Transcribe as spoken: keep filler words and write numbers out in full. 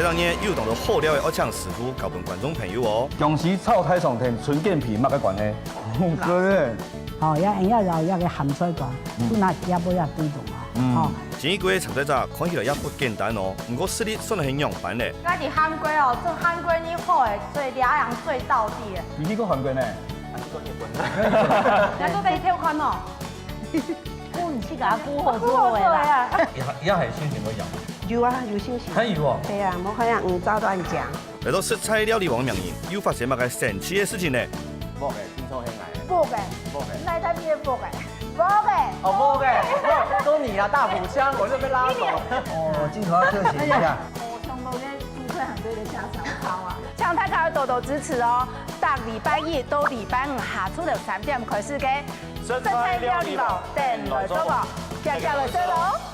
這兩日有當多好料个，愛請師傅教分觀眾朋友哦。薑絲炒大腸同春捲皮麼个關係？對不對？吼，也用這个鹹菜乾，嗯。就拿這尾仔對等啊，嗯。吼。今晡日个參賽者看起來也不簡單哦，毋過實力算係仰般呢？𠊎佇韓國哦，做韓國人好誒，所以這樣最到底誒。你去過韓國呢？啊，去過日本。人都在偷看哦。 毋係个，顧好做个啦。啊。你還，你還有信心會贏嗎？有啊，有信心。還有哦。對啊，無可能毋照單講。來到食材料理王个名人，又發生麼个神奇个事情呢？木个，聽說很矮。木个，木个。哪一隻變木个？木个。哦，木个，哦，都你啊，大埔腔，我就被拉走了。哦，鏡頭要客氣一下。哦，全部在主持人對的下場，好啊。請大家多多支持哦，逐禮拜一到禮拜五下晝頭三點開始个 食材料理王，等來做哦，遽遽來食哦。